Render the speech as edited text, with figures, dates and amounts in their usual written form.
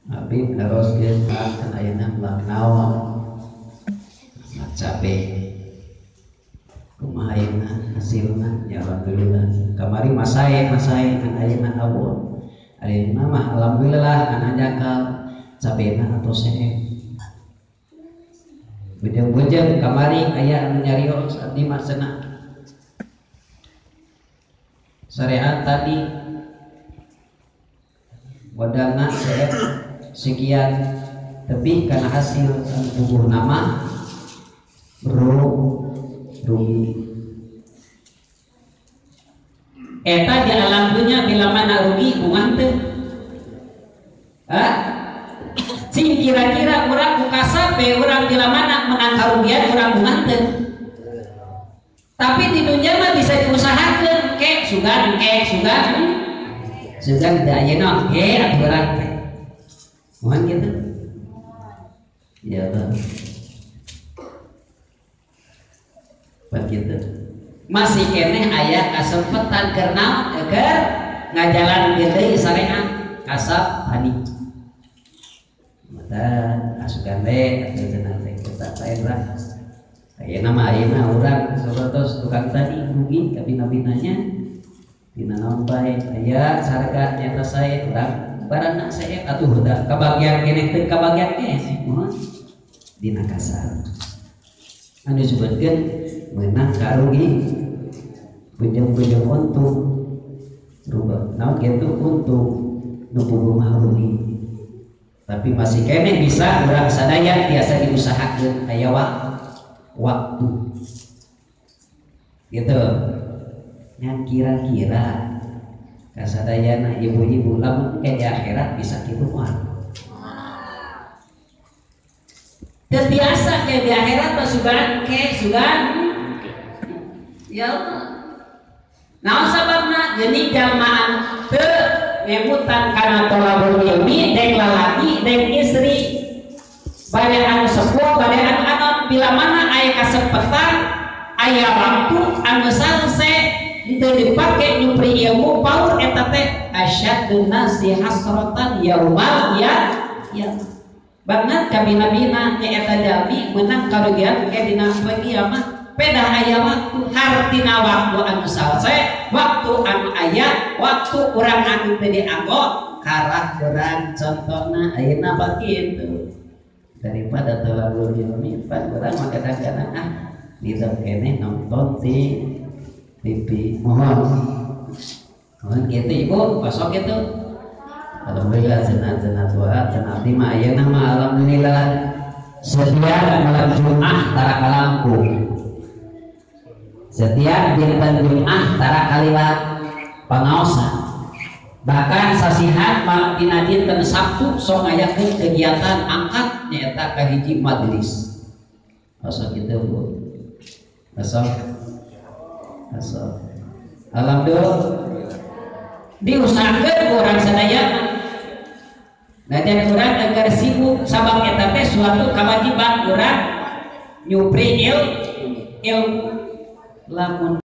Abi naroskeun kan ayeuna melak naon melak cabe kumaha ayeuna hasilna ya alhamdulillah kamari masae masae kan ayeuna awon ayeuna mah alhamdulillah kan anjakal cabena atos seep bujeng-bujeng kamari aya anu nyarios abdi mah cenah syariat tadi modalna seep sekian tapi karena hasil bubuh nama rugi eta di alam dunia bila mana rugi bunga teu cing kira-kira urang ku kasape urang bila mana menang karugian urang bunga teu tapi di dunia mah bisa diusahakeun ke sugan ke sugan sugan teu ayeuna ge atuh urang teh mohon gitu ya Allah begitu masih keneh aya kasempetan keur naon keur ngajalankeun deui syariat kasab tani mata asukan teh atuh cenah teh kita lain lah ayeuna mah ayeuna urang sapertos tukang tani rugi kabina-binanya dina naon bae aya sarga nyata sae urang barangna sae atuh da kabagian keneh teu kabagian keneh mohon dina kasar anu disebutkeun meunang karugi bujeng-bujeng untung rubah naon kitu untung nu puguh mah rugi tapi masih keneh bisa urang sadaya biasa diusahakeun aya waktu gitu ngan kira-kira kasadayana ibu-ibu lamun ke di akhirat bisa kitu moal teu biasa ke di akhirat mah sugan ke sugan ya Allah naon sababna geuning jalma anu teu ngemutan kana tolabul ilmi dek lalaki dek istri bade anu sepuh bade anu anom bila mana aya kasempetan aya waktu anu salse teu dipake nyupri ilmu paur eta teh asyadun nasi hasratan yaumal ya ya banget kabina-bina nya eta jalmi meunang karugian ke dina poe kiamat pedah aya waktu hartina waktu anu salse waktu anu aya waktu urang anu teu dianggo karah urang contohna ayeuna bakitu daripada tolabul ilmi pan urang mah kadang-kadang ah di keneh nonton di TV mohon mohon gitu ibu pasok gitu alhamdulillah cenah-cenah tua cenah abdi mah ayeuna mah alhamdulillah setiap malam Jumat tara kalampu setiap dinten Jumat tara kaliwat pangaosan bahkan sasihan dina dinten Sabtu sok ngayakeun kegiatan angkat nyaeta kahiji majelis pasok gitu Bu pasok pasok alhamdulillah diusahakeun urang sadaya najan urang agar sibuk sabab eta teh suatu kewajiban urang nyupri ilmu lamun